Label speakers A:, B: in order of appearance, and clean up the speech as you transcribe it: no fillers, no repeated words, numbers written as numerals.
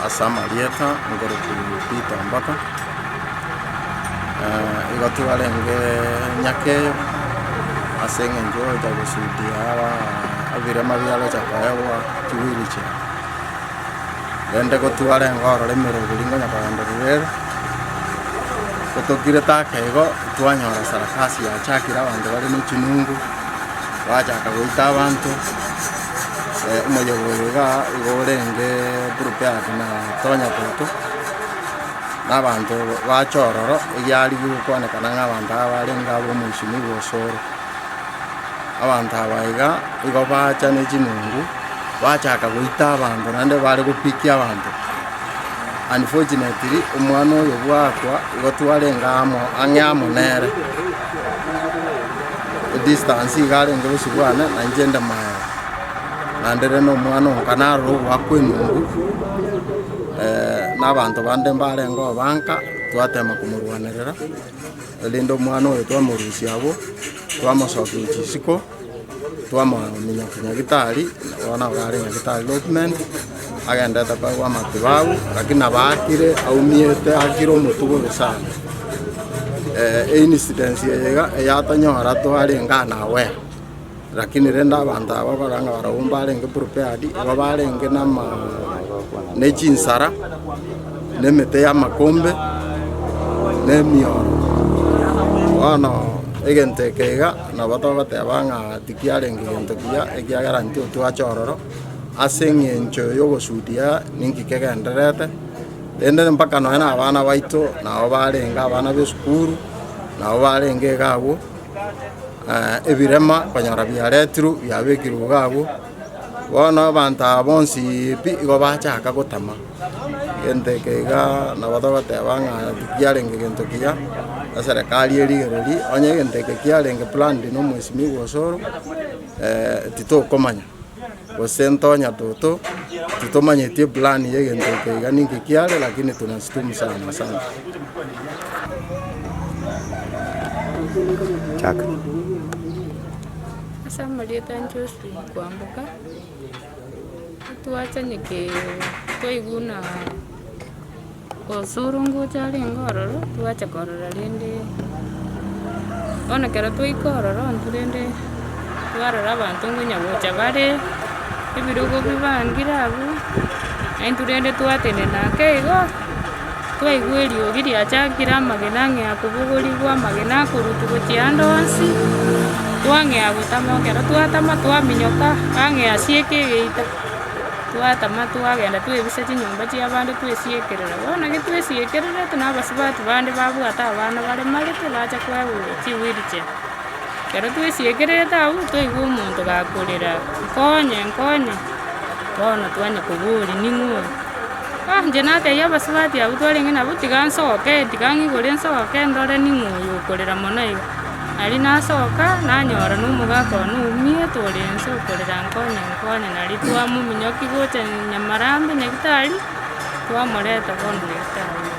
A: Ase amarieta nkorokwa Peter Ombaka, igo twarenge nyakeyo ase eng'encho yogocha gosudia ebirema biagocha koegwa chiwheelchair. Rende gotwarenge ororo emeroberi ngonya kogenderera ere, gotokirete ake igo, twanyora sarakasi yachakire abanto bare ne chinungu, bachaka goita abanto, omoyega oyo igaa igo orenge prepared na Tonya Toto, na abanto bacha ororo, egiarigia gokwanekana ng'a abanto aba barenge aba omweshimiwa Osoro. Abanto aba iga, igo bacha ne chinungu, bachaka goita abanto naende bare gopikia abanto. Unfortunately, omwana oyo bwakwa igo twarenge amo ang'e amo nere, edistance iga arenge bosio bwane na inche inde maega. Naende rende omwana onka narora ogoakwa enungu, na abanto bande mbarenge obanka, twatema komorwanerera, erinde omwana oyo twamorusia abwo, twamosokia gochia isiko. Twamominyokia nyagitari, bono nabo are nyagitari Lokman, agenderete koegwa amatibabu, lakini nabo akire aumiete akire omotwe bobe sana. Eincidence eye iga eyatonyora twarenge unaware, lakini rende abanto aba okora ng'a barabwo mbarenge prepared, igo barenge na ama ne chinsara, na emete ya amakombe, na emioro. Bono egento eke iga. Nabo togoteba ng'a tikiarenge gento kiya, ekiagera intwe twacha ororo ase eng'encho y'ogosudia ninki kegendererete, rende mpaka nonya na abana baito nabo barenge abana b'esukuru, nabo barenge iga abwo, ebirema konyora biaretirwe biabekirwe iga abwo, bono abanto aba bonsi pi igo bachaka gotama. Egento eke iga nabo togoteba ng'a tikiarenge gento kiya, eserekari erigererie, onye egento eke kiarenge planned na omwesimigwa Osoro, titokomanya, gose ntonya toto, titomanyeti eplan ya egento eke iga ninki kiare lakini tunashutumu sana asante.
B: Chaka.
C: Ase amarieta Josephine Kwamboka. Twachanyeke twaigwa buna osoro ngocha arenge ororo, twacha korora rende, bono ekero twaika ororo intwe rende twarora abanto ngonya gocha bare, ebirogo bibangire abwo, na intwe rende twatenena ake igo, Twaigwa eriogi riachakire amagena ang'ea kobogorigwa, amagena akorutwa gochia ande onsi, twang'ea gotama ekero twatama twaminyoka ang'e asieke egeita, twatama twagenda twebisa chinyomba chia abande twesiekerera. Bono ekero twesiekererete na abasubati bande babwate abana baremarete bacha koegwa chiwheelchair. Ekero twesiekererete abwo, twaigwa omonto gakorera, nkonye nkonye, bono twanya koboria ning'o oyo. Inche natebia abasubati abwo twarenge nabwo, tiga nsoke, tiga ng'igore nsoke ndore ning'o oyo okorera mono iga. Nario nasoka, nanyora na omogaka one oumiete ore inse okorera nkonye nkonye, nario twamominyokia gocha nyamarambe nyagetari, twamoreta bono nyagetari.